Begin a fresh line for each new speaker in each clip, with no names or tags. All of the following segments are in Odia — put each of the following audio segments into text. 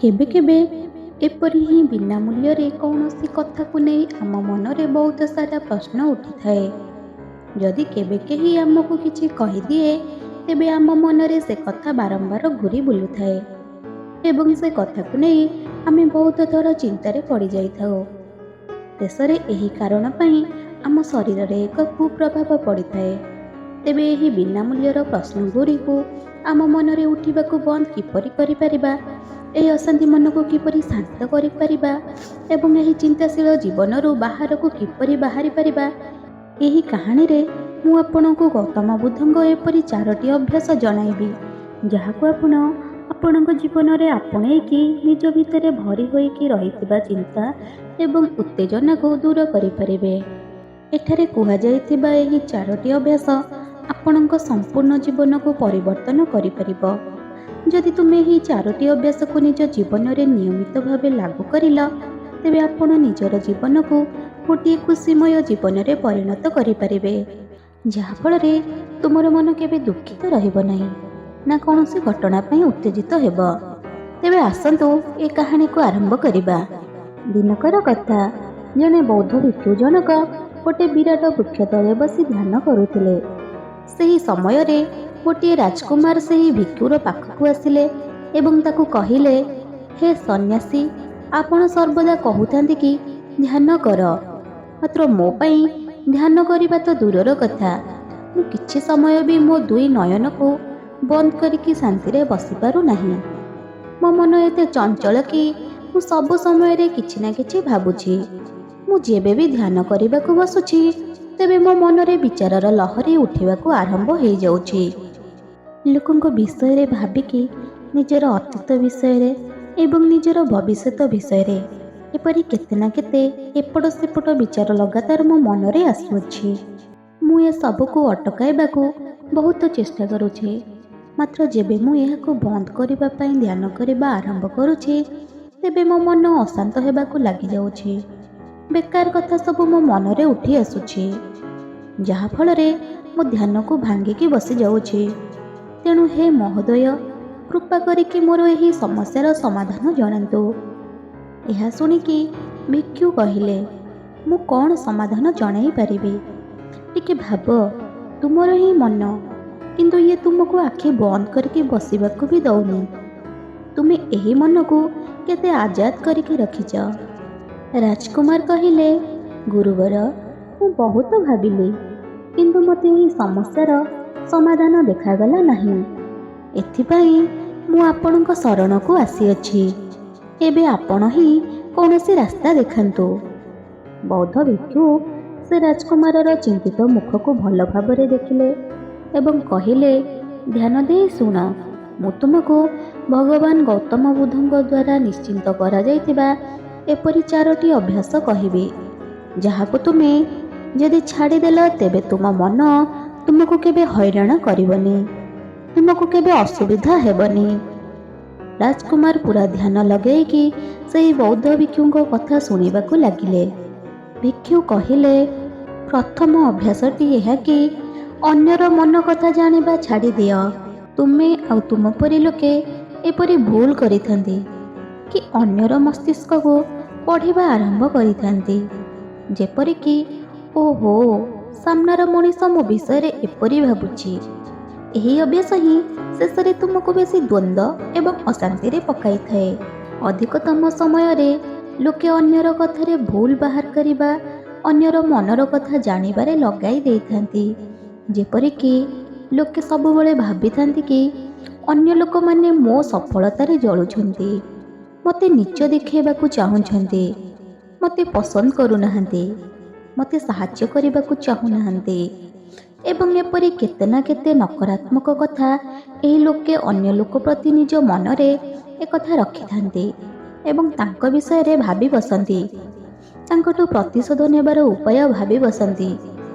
କେବେ କେବେ ଏପରି ହିଁ ବିନା ମୂଲ୍ୟରେ କୌଣସି କଥାକୁ ନେଇ ଆମ ମନରେ ବହୁତ ସାରା ପ୍ରଶ୍ନ ଉଠିଥାଏ। ଯଦି କେବେ କେହି ଆମକୁ କିଛି କହିଦିଏ, ତେବେ ଆମ ମନରେ ସେ କଥା ବାରମ୍ବାର ଘୂରି ବୁଲୁଥାଏ ଏବଂ ସେ କଥାକୁ ନେଇ ଆମେ ବହୁତ ଥର ଚିନ୍ତାରେ ପଡ଼ିଯାଇଥାଉ। ଶେଷରେ ଏହି କାରଣ ପାଇଁ ଆମ ଶରୀରରେ ଏକ କୁପ୍ରଭାବ ପଡ଼ିଥାଏ। ତେବେ ଏହି ବିନା ମୂଲ୍ୟର ପ୍ରଶ୍ନଗୁଡ଼ିକୁ ଆମ ମନରେ ଉଠିବାକୁ ବନ୍ଦ କିପରି କରିପାରିବା, ଏହି ଅଶାନ୍ତି ମନକୁ କିପରି ଶାନ୍ତ କରିପାରିବା ଏବଂ ଏହି ଚିନ୍ତାଶୀଳ ଜୀବନରୁ ବାହାରକୁ କିପରି ବାହାରି ପାରିବା, ଏହି କାହାଣୀରେ ମୁଁ ଆପଣଙ୍କୁ ଗୌତମ ବୁଦ୍ଧଙ୍କ ଏପରି ଚାରୋଟି ଅଭ୍ୟାସ ଜଣାଇବି, ଯାହାକୁ ଆପଣ ଆପଣଙ୍କ ଜୀବନରେ ଆପଣେଇକି ନିଜ ଭିତରେ ଭରି ହୋଇକି ରହିଥିବା ଚିନ୍ତା ଏବଂ ଉତ୍ତେଜନାକୁ ଦୂର କରିପାରିବେ। ଏଠାରେ କୁହାଯାଇଥିବା ଏହି ଚାରୋଟି ଅଭ୍ୟାସ ଆପଣଙ୍କ ସମ୍ପୂର୍ଣ୍ଣ ଜୀବନକୁ ପରିବର୍ତ୍ତନ କରିପାରିବ। ଯଦି ତୁମେ ଏହି ଚାରୋଟି ଅଭ୍ୟାସକୁ ନିଜ ଜୀବନରେ ନିୟମିତ ଭାବେ ଲାଗୁ କରିଲ, ତେବେ ଆପଣ ନିଜର ଜୀବନକୁ ଗୋଟିଏ ଖୁସିମୟ ଜୀବନରେ ପରିଣତ କରିପାରିବେ, ଯାହାଫଳରେ ତୁମର ମନ କେବେ ଦୁଃଖିତ ରହିବ ନାହିଁ ନା କୌଣସି ଘଟଣା ପାଇଁ ଉତ୍ତେଜିତ ହେବ। ତେବେ ଆସନ୍ତୁ ଏ କାହାଣୀକୁ ଆରମ୍ଭ କରିବା। ଦିନକର କଥା, ଜଣେ ବୌଦ୍ଧ ଭିକ୍ଷୁ ଜଣକ ଗୋଟେ ବିରାଟ ବୃକ୍ଷ ତଳେ ବସି ଧ୍ୟାନ କରୁଥିଲେ। ସେହି ସମୟରେ ଗୋଟିଏ ରାଜକୁମାର ସେହି ଭିକ୍ଷୁର ପାଖକୁ ଆସିଲେ ଏବଂ ତାକୁ କହିଲେ, "ହେ ସନ୍ନ୍ୟାସୀ, ଆପଣ ସର୍ବଦା କହୁଥାନ୍ତି କି ଧ୍ୟାନ କର। ମାତ୍ର ମୋ ପାଇଁ ଧ୍ୟାନ କରିବା ତ ଦୂରର କଥା, ମୁଁ କିଛି ସମୟ ବି ମୋ ଦୁଇ ନୟନକୁ ବନ୍ଦ କରିକି ଶାନ୍ତିରେ ବସିପାରୁନାହିଁ। ମୋ ମନ ଏତେ ଚଞ୍ଚଳ କି ମୁଁ ସବୁ ସମୟରେ କିଛି ନା କିଛି ଭାବୁଛି। ମୁଁ ଯେବେ ବି ଧ୍ୟାନ କରିବାକୁ ବସୁଛି, ତେବେ ମୋ ମନରେ ବିଚାରର ଲହରୀ ଉଠିବାକୁ ଆରମ୍ଭ ହେଇଯାଉଛି। ଲୋକଙ୍କ ବିଷୟରେ ଭାବିକି, ନିଜର ଅତୀତ ବିଷୟରେ ଏବଂ ନିଜର ଭବିଷ୍ୟତ ବିଷୟରେ, ଏପରି କେତେ ନା କେତେ ଏପଟ ସେପଟ ବିଚାର ଲଗାତାର ମୋ ମନରେ ଆସୁଅଛି। ମୁଁ ଏ ସବୁକୁ ଅଟକାଇବାକୁ ବହୁତ ଚେଷ୍ଟା କରୁଛି, ମାତ୍ର ଯେବେ ମୁଁ ଏହାକୁ ବନ୍ଦ କରିବା ପାଇଁ ଧ୍ୟାନ କରିବା ଆରମ୍ଭ କରୁଛି, ତେବେ ମୋ ମନ ଅଶାନ୍ତ ହେବାକୁ ଲାଗିଯାଉଛି। ବେକାର କଥା ସବୁ ମୋ ମନରେ ଉଠି ଆସୁଛି, ଯାହାଫଳରେ ମୋ ଧ୍ୟାନକୁ ଭାଙ୍ଗିକି ବସିଯାଉଛି। ତେଣୁ ହେ ମହୋଦୟ, କୃପା କରିକି ମୋର ଏହି ସମସ୍ୟାର ସମାଧାନ ଜଣାନ୍ତୁ।" ଏହା ଶୁଣିକି ଭିକ୍ଷୁ କହିଲେ, "ମୁଁ କ'ଣ ସମାଧାନ ଜଣାଇ ପାରିବି? ଟିକେ ଭାବ। ତୁମର ହିଁ ମନ, କିନ୍ତୁ ଇଏ ତୁମକୁ ଆଖି ବନ୍ଦ କରିକି ବସିବାକୁ ବି ଦଉନି। ତୁମେ ଏହି ମନକୁ କେତେ ଆଜାଦ କରିକି ରଖିଛ?" ରାଜକୁମାର କହିଲେ, "ଗୁରୁବର, ମୁଁ ବହୁତ ଭାବିଲି, କିନ୍ତୁ ମୋତେ ଏହି ସମସ୍ୟାର ସମାଧାନ ଦେଖାଗଲା ନାହିଁ। ଏଥିପାଇଁ ମୁଁ ଆପଣଙ୍କ ଶରଣକୁ ଆସିଅଛି। ଏବେ ଆପଣ ହିଁ କୌଣସି ରାସ୍ତା ଦେଖାନ୍ତୁ।" ବୌଦ୍ଧ ଭିକ୍ଷୁ ସେ ରାଜକୁମାରର ଚିନ୍ତିତ ମୁଖକୁ ଭଲ ଭାବରେ ଦେଖିଲେ ଏବଂ କହିଲେ, "ଧ୍ୟାନ ଦେଇ ଶୁଣ। ମୁଁ ତୁମକୁ ଭଗବାନ ଗୌତମ ବୁଦ୍ଧଙ୍କ ଦ୍ୱାରା ନିଶ୍ଚିତ କରାଯାଇଥିବା ଏପରି ଚାରୋଟି ଅଭ୍ୟାସ କହିବି, ଯାହାକୁ ତୁମେ ଯଦି ଛାଡ଼ିଦେଲ, ତେବେ ତୁମ ମନ ତୁମକୁ କେବେ ହଇରାଣ କରିବନି, ତୁମକୁ କେବେ ଅସୁବିଧା ହେବନି।" ରାଜକୁମାର ପୁରା ଧ୍ୟାନ ଲଗେଇକି ସେହି ବୌଦ୍ଧ ଭିକ୍ଷୁଙ୍କ କଥା ଶୁଣିବାକୁ ଲାଗିଲେ। ଭିକ୍ଷୁ କହିଲେ, "ପ୍ରଥମ ଅଭ୍ୟାସଟି ଏହା କି ଅନ୍ୟର ମନ କଥା ଜାଣିବା ଛାଡ଼ିଦିଅ। ତୁମେ ଆଉ ତୁମ ପରି ଲୋକେ ଏପରି ଭୁଲ କରିଥାନ୍ତି କି ଅନ୍ୟର ମସ୍ତିଷ୍କକୁ ପଢ଼ିବା ଆରମ୍ଭ କରିଥାନ୍ତି, ଯେପରିକି ଓହୋ, ସାମ୍ନାର ମଣିଷ ମୋ ବିଷୟରେ ଏପରି ଭାବୁଛି। ଏହି ଅଭ୍ୟାସ ହିଁ ଶେଷରେ ତୁମକୁ ବେଶୀ ଦ୍ୱନ୍ଦ୍ୱ ଏବଂ ଅଶାନ୍ତିରେ ପକାଇଥାଏ। ଅଧିକତମ ସମୟରେ ଲୋକେ ଅନ୍ୟର କଥାରେ ଭୁଲ ବାହାର କରିବା, ଅନ୍ୟର ମନର କଥା ଜାଣିବାରେ ଲଗାଇ ଦେଇଥାନ୍ତି। ଯେପରିକି ଲୋକେ ସବୁବେଳେ ଭାବିଥାନ୍ତି କି ଅନ୍ୟ ଲୋକମାନେ ମୋ ସଫଳତାରେ ଜଳୁଛନ୍ତି, ମୋତେ ନୀଚ ଦେଖାଇବାକୁ ଚାହୁଁଛନ୍ତି, ମୋତେ ପସନ୍ଦ କରୁନାହାନ୍ତି, ମୋତେ ସାହାଯ୍ୟ କରିବାକୁ ଚାହୁଁନାହାନ୍ତି ଏବଂ ଏପରି କେତେ ନା କେତେ ନକାରାତ୍ମକ କଥା ଏହି ଲୋକେ ଅନ୍ୟ ଲୋକ ପ୍ରତି ନିଜ ମନରେ ଏକଥା ରଖିଥାନ୍ତି ଏବଂ ତାଙ୍କ ବିଷୟରେ ଭାବି ବସନ୍ତି, ତାଙ୍କଠୁ ପ୍ରତିଶୋଧ ନେବାର ଉପାୟ ଭାବି ବସନ୍ତି,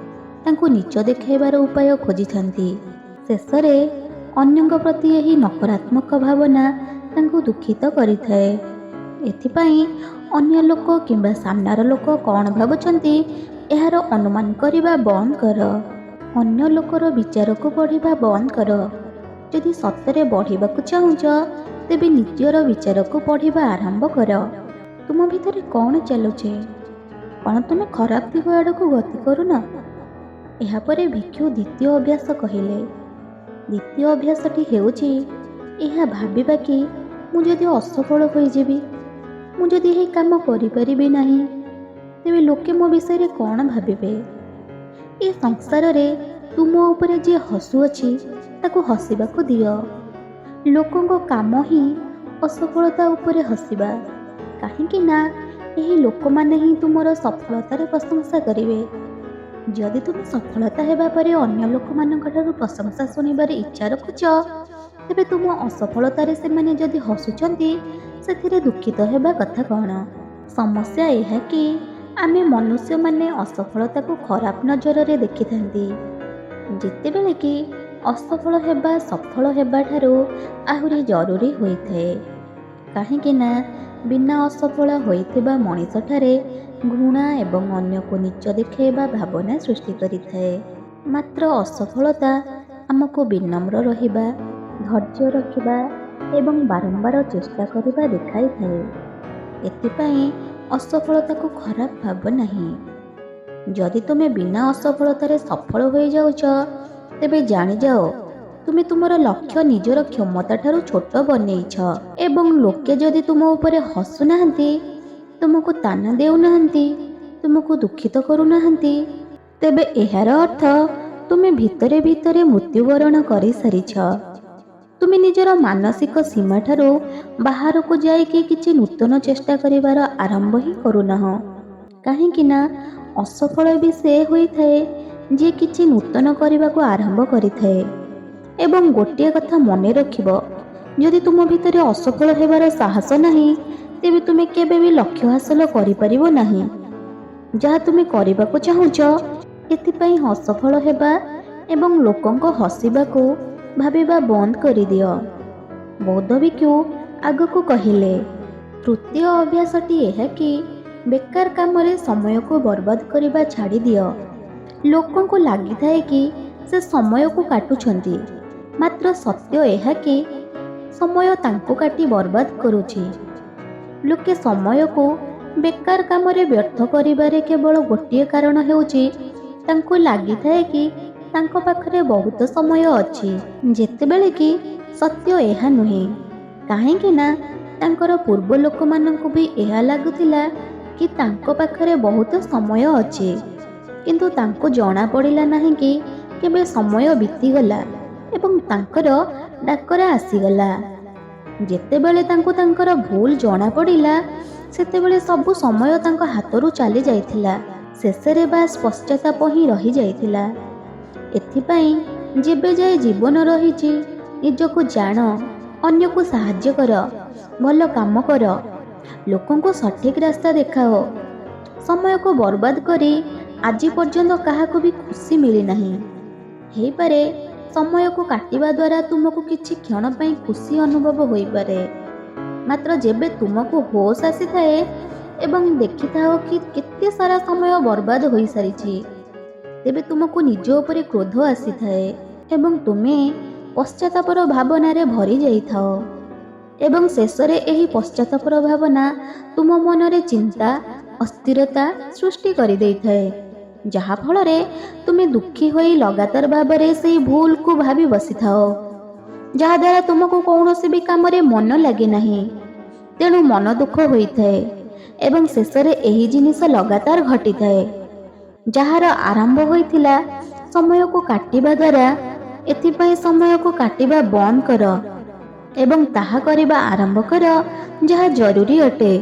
ତାଙ୍କୁ ନୀଚ ଦେଖାଇବାର ଉପାୟ ଖୋଜିଥାନ୍ତି। ଶେଷରେ ଅନ୍ୟଙ୍କ ପ୍ରତି ଏହି ନକାରାତ୍ମକ ଭାବନା ତାଙ୍କୁ ଦୁଃଖିତ କରିଥାଏ। ଏଥିପାଇଁ ଅନ୍ୟ ଲୋକ କିମ୍ବା ସାମ୍ନାର ଲୋକ କ'ଣ ଭାବୁଛନ୍ତି, ଏହାର ଅନୁମାନ କରିବା ବନ୍ଦ କର। ଅନ୍ୟ ଲୋକର ବିଚାରକୁ ପଢ଼ିବା ବନ୍ଦ କର। ଯଦି ସତରେ ବଢ଼ିବାକୁ ଚାହୁଁଛ, ତେବେ ନିଜର ବିଚାରକୁ ପଢ଼ିବା ଆରମ୍ଭ କର। ତୁମ ଭିତରେ କ'ଣ ଚାଲୁଛି? କ'ଣ ତୁମେ ଖରାପ ଦିଗ ଆଡ଼କୁ ଗତି କରୁନ? ଏହାପରେ ଭିକ୍ଷୁ ଦ୍ୱିତୀୟ ଅଭ୍ୟାସ କହିଲେ। ଦ୍ୱିତୀୟ ଅଭ୍ୟାସଟି ହେଉଛି ଏହା ଭାବିବା କି ମୁଁ ଯଦି ଅସଫଳ ହୋଇଯିବି, ମୁଁ ଯଦି ଏହି କାମ କରିପାରିବି ନାହିଁ, ତେବେ ଲୋକେ ମୋ ବିଷୟରେ କ'ଣ ଭାବିବେ? ଏ ସଂସାରରେ ତୁମ ଉପରେ ଯିଏ ହସୁଅଛି, ତାକୁ ହସିବାକୁ ଦିଅ। ଲୋକଙ୍କ କାମ ହିଁ ଅସଫଳତା ଉପରେ ହସିବା, କାହିଁକି ନା ଏହି ଲୋକମାନେ ହିଁ ତୁମର ସଫଳତାରେ ପ୍ରଶଂସା କରିବେ। ଯଦି ତୁମେ ସଫଳତା ହେବା ପରେ ଅନ୍ୟ ଲୋକମାନଙ୍କଠାରୁ ପ୍ରଶଂସା ଶୁଣିବାରେ ଇଚ୍ଛା ରଖୁଛ, ତେବେ ତୁମ ଅସଫଳତାରେ ସେମାନେ ଯଦି ହସୁଛନ୍ତି, ସେଥିରେ ଦୁଃଖିତ ହେବା କଥା କ'ଣ? ସମସ୍ୟା ଏହା କି ଆମେ ମନୁଷ୍ୟମାନେ ଅସଫଳତାକୁ ଖରାପ ନଜରରେ ଦେଖିଥାନ୍ତି, ଯେତେବେଳେ କି ଅସଫଳ ହେବା ସଫଳ ହେବାଠାରୁ ଆହୁରି ଜରୁରୀ ହୋଇଥାଏ। କାହିଁକି ନା ବିନା ଅସଫଳ ହୋଇଥିବା ମଣିଷଠାରେ ଘୃଣା ଏବଂ ଅନ୍ୟକୁ ନୀଚ ଦେଖାଇବା ଭାବନା ସୃଷ୍ଟି କରିଥାଏ। ମାତ୍ର ଅସଫଳତା ଆମକୁ ବିନମ୍ର ରହିବା, ଧୈର୍ଯ୍ୟ ରଖିବା ଏବଂ ବାରମ୍ବାର ଚେଷ୍ଟା କରିବା ଦେଖାଇଥାଏ। ଏଥିପାଇଁ ଅସଫଳତାକୁ ଖରାପ ଭାବ ନାହିଁ। ଯଦି ତୁମେ ବିନା ଅସଫଳତାରେ ସଫଳ ହୋଇଯାଉଛ, ତେବେ ଜାଣିଯାଅ ତୁମେ ତୁମର ଲକ୍ଷ୍ୟ ନିଜର କ୍ଷମତାଠାରୁ ଛୋଟ ବନେଇଛ। ଏବଂ ଲୋକେ ଯଦି ତୁମ ଉପରେ ହସୁନାହାନ୍ତି, ତୁମକୁ ତାନା ଦେଉନାହାନ୍ତି, ତୁମକୁ ଦୁଃଖିତ କରୁନାହାନ୍ତି, ତେବେ ଏହାର ଅର୍ଥ ତୁମେ ଭିତରେ ଭିତରେ ମୃତ୍ୟୁବରଣ କରିସାରିଛ। ତୁମେ ନିଜର ମାନସିକ ସୀମାଠାରୁ ବାହାରକୁ ଯାଇକି କିଛି ନୂତନ ଚେଷ୍ଟା କରିବାର ଆରମ୍ଭ ହିଁ କରୁନାହଁ। କାହିଁକି ନା ଅସଫଳ ବି ସେ ହୋଇଥାଏ, ଯିଏ କିଛି ନୂତନ କରିବାକୁ ଆରମ୍ଭ କରିଥାଏ। ଏବଂ ଗୋଟିଏ କଥା ମନେ ରଖିବ, ଯଦି ତୁମ ଭିତରେ ଅସଫଳ ହେବାର ସାହସ ନାହିଁ, ତେବେ ତୁମେ କେବେ ବି ଲକ୍ଷ୍ୟ ହାସଲ କରିପାରିବ ନାହିଁ, ଯାହା ତୁମେ କରିବାକୁ ଚାହୁଁଛ। ଏଥିପାଇଁ ଅସଫଳ ହେବା ଏବଂ ଲୋକଙ୍କ ହସିବାକୁ ଭାବିବା ବନ୍ଦ କରିଦିଅ। ବୌଦ୍ଧ ଭିକ୍ଷୁ ଆଗକୁ କହିଲେ, ତୃତୀୟ ଅଭ୍ୟାସଟି ଏହା କି ବେକାର କାମରେ ସମୟକୁ ବର୍ବାଦ କରିବା ଛାଡ଼ିଦିଅ। ଲୋକଙ୍କୁ ଲାଗିଥାଏ କି ସେ ସମୟକୁ କାଟୁଛନ୍ତି, ମାତ୍ର ସତ୍ୟ ଏହା କି ସମୟ ତାଙ୍କୁ କାଟି ବର୍ବାଦ କରୁଛି। ଲୋକେ ସମୟକୁ ବେକାର କାମରେ ବ୍ୟର୍ଥ କରିବାରେ କେବଳ ଗୋଟିଏ କାରଣ ହେଉଛି, ତାଙ୍କୁ ଲାଗିଥାଏ କି ତାଙ୍କ ପାଖରେ ବହୁତ ସମୟ ଅଛି, ଯେତେବେଳେ କି ସତ୍ୟ ଏହା ନୁହେଁ। କାହିଁକି ନା ତାଙ୍କର ପୂର୍ବ ଲୋକମାନଙ୍କୁ ବି ଏହା ଲାଗୁଥିଲା କି ତାଙ୍କ ପାଖରେ ବହୁତ ସମୟ ଅଛି, କିନ୍ତୁ ତାଙ୍କୁ ଜଣାପଡ଼ିଲା ନାହିଁ କି କେବେ ସମୟ ବିତିଗଲା ଏବଂ ତାଙ୍କର ଡାକରା ଆସିଗଲା। ଯେତେବେଳେ ତାଙ୍କୁ ତାଙ୍କର ଭୁଲ ଜଣାପଡ଼ିଲା, ସେତେବେଳେ ସବୁ ସମୟ ତାଙ୍କ ହାତରୁ ଚାଲି ଯାଇଥିଲା। ଶେଷରେ ବାସ୍ ପଶ୍ଚାତାପ ହିଁ ରହିଯାଇଥିଲା। ଏଥିପାଇଁ ଯେବେ ଯାଏ ଜୀବନ ରହିଛି, ନିଜକୁ ଜାଣ, ଅନ୍ୟକୁ ସାହାଯ୍ୟ କର, ଭଲ କାମ କର, ଲୋକଙ୍କୁ ସଠିକ୍ ରାସ୍ତା ଦେଖାଅ। ସମୟକୁ ବର୍ବାଦ କରି ଆଜି ପର୍ଯ୍ୟନ୍ତ କାହାକୁ ବି ଖୁସି ମିଳିନାହିଁ। ହେଇପାରେ, ସମୟକୁ କାଟିବା ଦ୍ୱାରା ତୁମକୁ କିଛି କ୍ଷଣ ପାଇଁ ଖୁସି ଅନୁଭବ ହୋଇପାରେ, ମାତ୍ର ଯେବେ ତୁମକୁ ହୋସ୍ ଆସିଥାଏ ଏବଂ ଦେଖିଥାଅ କି କେତେ ସାରା ସମୟ ବର୍ବାଦ ହୋଇସାରିଛି, ତେବେ ତୁମକୁ ନିଜ ଉପରେ କ୍ରୋଧ ଆସିଥାଏ ଏବଂ ତୁମେ ପଶ୍ଚାତାପର ଭାବନାରେ ଭରି ଯାଇଥାଅ। ଏବଂ ଶେଷରେ ଏହି ପଶ୍ଚାତାପର ଭାବନା ତୁମ ମନରେ ଚିନ୍ତା, ଅସ୍ଥିରତା ସୃଷ୍ଟି କରିଦେଇଥାଏ, ଯାହାଫଳରେ ତୁମେ ଦୁଃଖୀ ହୋଇ ଲଗାତାର ଭାବରେ ସେଇ ଭୁଲକୁ ଭାବି ବସିଥାଅ, ଯାହାଦ୍ୱାରା ତୁମକୁ କୌଣସି ବି କାମରେ ମନ ଲାଗେ ନାହିଁ। ତେଣୁ ମନ ଦୁଃଖ ହୋଇଥାଏ ଏବଂ ଶେଷରେ ଏହି ଜିନିଷ ଲଗାତାର ଘଟିଥାଏ, ଯାହାର ଆରମ୍ଭ ହୋଇଥିଲା ସମୟକୁ କାଟିବା ଦ୍ୱାରା। ଏଥିପାଇଁ ସମୟକୁ କାଟିବା ବନ୍ଦ କର ଏବଂ ତାହା କରିବା ଆରମ୍ଭ କର, ଯାହା ଜରୁରୀ ଅଟେ।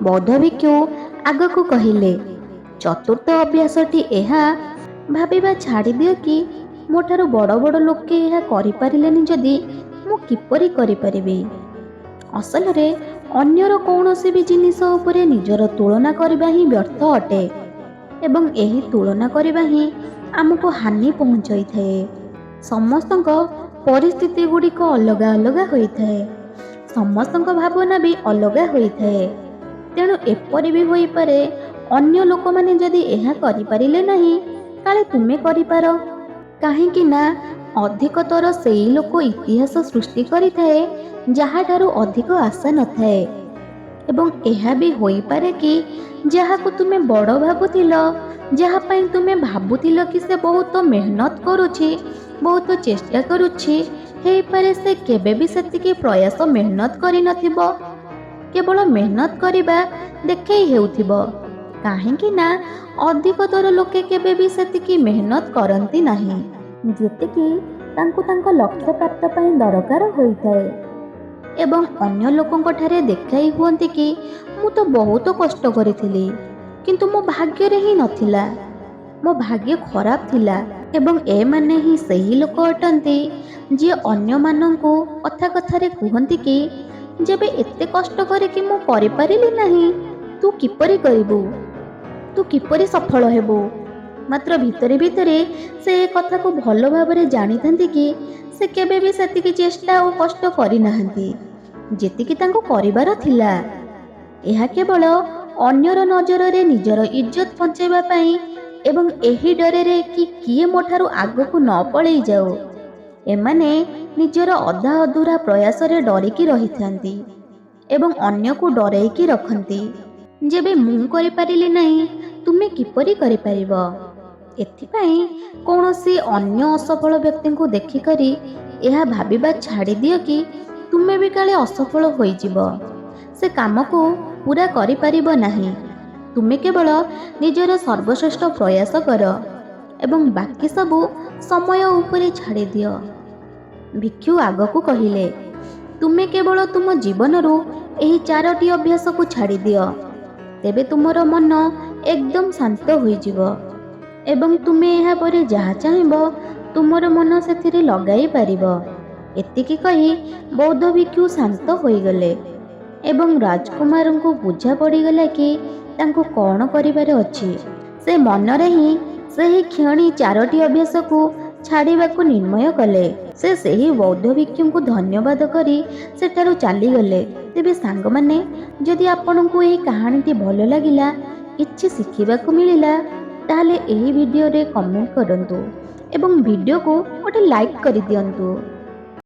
ବୌଦ୍ଧ ଭିକ୍ଷୁ ଆଗକୁ କହିଲେ, ଚତୁର୍ଥ ଅଭ୍ୟାସଟି ଏହା ଭାବିବା ଛାଡ଼ିଦିଅ କି ମୋ ଠାରୁ ବଡ଼ ବଡ଼ ଲୋକେ ଏହା କରିପାରିଲେନି ଯଦି, ମୁଁ କିପରି କରିପାରିବି? ଅସଲରେ ଅନ୍ୟର କୌଣସି ବି ଜିନିଷ ଉପରେ ନିଜର ତୁଳନା କରିବା ହିଁ ବ୍ୟର୍ଥ ଅଟେ ଏବଂ ଏହି ତୁଳନା କରିବା ହିଁ ଆମକୁ ହାନି ପହଞ୍ଚାଇଥାଏ। ସମସ୍ତଙ୍କ ପରିସ୍ଥିତି ଗୁଡ଼ିକ ଅଲଗା ଅଲଗା ହୋଇଥାଏ। ସମସ୍ତଙ୍କ ଭାବନା ବି ଅଲଗା ହୋଇଥାଏ। ତେଣୁ ଏପରି ବି ହୋଇପାରେ, ଅନ୍ୟ ଲୋକମାନେ ଯଦି ଏହା କରିପାରିଲେ ନାହିଁ, କାଳେ ତୁମେ କରିପାର। କାହିଁକି ନା ଅଧିକତର ସେଇ ଲୋକ ଇତିହାସ ସୃଷ୍ଟି କରିଥାଏ, ଯାହାଠାରୁ ଅଧିକ ଆଶା ନଥାଏ। ଏବଂ ଏହା ବି ହୋଇପାରେ କି ଯାହାକୁ ତୁମେ ବଡ଼ ଭାବୁଥିଲ, ଯାହା ପାଇଁ ତୁମେ ଭାବୁଥିଲ କି ସେ ବହୁତ ମେହନତ କରୁଛି, ବହୁତ ଚେଷ୍ଟା କରୁଛି, ହେଇପାରେ ସେ କେବେ ବି ସେତିକି ପ୍ରୟାସ ମେହନତ କରିନଥିବ, କେବଳ ମେହନତ କରିବା ଦେଖେଇ ହେଉଥିବ। କାହିଁକି ନା ଅଧିକତର ଲୋକେ କେବେ ବି ସେତିକି ମେହନତ କରନ୍ତି ନାହିଁ, ଯେତିକି ତାଙ୍କୁ ତାଙ୍କ ଲକ୍ଷ୍ୟ ପ୍ରାପ୍ତ ପାଇଁ ଦରକାର ହୋଇଥାଏ। ଏବଂ ଅନ୍ୟ ଲୋକଙ୍କ ଠାରେ ଦେଖାଇ ହୁଅନ୍ତି କି ମୁଁ ତ ବହୁତ କଷ୍ଟ କରିଥିଲି, କିନ୍ତୁ ମୋ ଭାଗ୍ୟରେ ହିଁ ନଥିଲା, ମୋ ଭାଗ୍ୟ ଖରାପ ଥିଲା। ଏବଂ ଏମାନେ ହିଁ ସେହି ଲୋକ ଅଟନ୍ତି ଯିଏ ଅନ୍ୟମାନଙ୍କୁ କଥା କଥାରେ କୁହନ୍ତି କି ଯେବେ ଏତେ କଷ୍ଟ କରିକି ମୁଁ କରିପାରିଲି ନାହିଁ, ତୁ କିପରି କରିବୁ, ତୁ କିପରି ସଫଳ ହେବୁ? ମାତ୍ର ଭିତରେ ଭିତରେ ସେ ଏ କଥାକୁ ଭଲ ଭାବରେ ଜାଣିଥାନ୍ତି କି ସେ କେବେ ବି ସେତିକି ଚେଷ୍ଟା ଓ କଷ୍ଟ କରିନାହାନ୍ତି ଯେତିକି ତାଙ୍କୁ କରିବାର ଥିଲା। ଏହା କେବଳ ଅନ୍ୟର ନଜରରେ ନିଜର ଇଜ୍ଜତ ବଞ୍ଚାଇବା ପାଇଁ ଏବଂ ଏହି ଡରରେ କି କିଏ ମୋ ଠାରୁ ଆଗକୁ ନ ପଳେଇ ଯାଉ, ଏମାନେ ନିଜର ଅଧା ଅଧୁରା ପ୍ରୟାସରେ ଡରିକି ରହିଥାନ୍ତି ଏବଂ ଅନ୍ୟକୁ ଡରେଇକି ରଖନ୍ତି, ଯେବେ ମୁଁ କରିପାରିଲି ନାହିଁ, ତୁମେ କିପରି କରିପାରିବ? ଏଥିପାଇଁ କୌଣସି ଅନ୍ୟ ଅସଫଳ ବ୍ୟକ୍ତିଙ୍କୁ ଦେଖିକରି ଏହା ଭାବିବା ଛାଡ଼ିଦିଅ କି ତୁମେ ବି କାଳେ ଅସଫଳ ହୋଇଯିବ, ସେ କାମକୁ ପୂରା କରିପାରିବ ନାହିଁ। ତୁମେ କେବଳ ନିଜର ସର୍ବଶ୍ରେଷ୍ଠ ପ୍ରୟାସ କର ଏବଂ ବାକି ସବୁ ସମୟ ଉପରେ ଛାଡ଼ିଦିଅ। ଭିକ୍ଷୁ ଆଗକୁ କହିଲେ, ତୁମେ କେବଳ ତୁମ ଜୀବନରୁ ଏହି ଚାରୋଟି ଅଭ୍ୟାସକୁ ଛାଡ଼ିଦିଅ, ତେବେ ତୁମର ମନ ଏକଦମ ଶାନ୍ତ ହୋଇଯିବ ଏବଂ ତୁମେ ଏହାପରେ ଯାହା ଚାହିଁବ ତୁମର ମନ ସେଥିରେ ଲଗାଇ ପାରିବ। ଏତିକି କହି ବୌଦ୍ଧ ଭିକ୍ଷୁ ଶାନ୍ତ ହୋଇଗଲେ ଏବଂ ରାଜକୁମାରଙ୍କୁ ବୁଝା ପଡ଼ିଗଲା କି ତାଙ୍କୁ କ'ଣ କରିବାର ଅଛି। ସେ ମନରେ ହିଁ ସେହି କ୍ଷଣି ଚାରୋଟି ଅଭ୍ୟାସକୁ ଛାଡ଼ିବାକୁ ନିର୍ଣ୍ଣୟ କଲେ। ସେ ସେହି ବୌଦ୍ଧ ଭିକ୍ଷୁଙ୍କୁ ଧନ୍ୟବାଦ କରି ସେଠାରୁ ଚାଲିଗଲେ। ତେବେ ସାଙ୍ଗମାନେ, ଯଦି ଆପଣଙ୍କୁ ଏହି କାହାଣୀଟି ଭଲ ଲାଗିଲା, କିଛି ଶିଖିବାକୁ ମିଳିଲା, ତାହେଲେ ଏହି ଭିଡ଼ିଓରେ କମେଣ୍ଟ କରନ୍ତୁ ଏବଂ ଭିଡ଼ିଓକୁ ଗୋଟେ ଲାଇକ୍ କରିଦିଅନ୍ତୁ।